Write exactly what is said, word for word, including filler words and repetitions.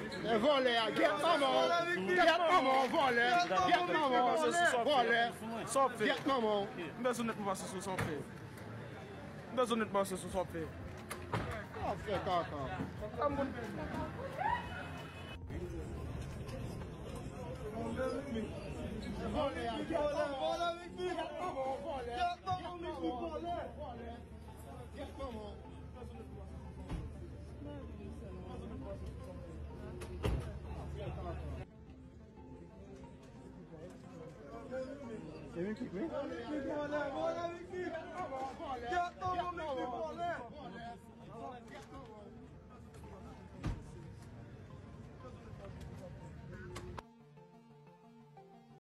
E vòlè a, gyèt manman w. Gyèt manman w, vòlè. Gyèt manman w, vòlè. Sa w fè? Gyèt manman w. M bezwen nèt mwen pase sou sa w fè. M bezwen nèt mwen pase sou sa w fè. Sa w fè, kaka? Vòlè a, gyèt manman w, vòlè. Gyèt manman w, vòlè. Gyèt manman w.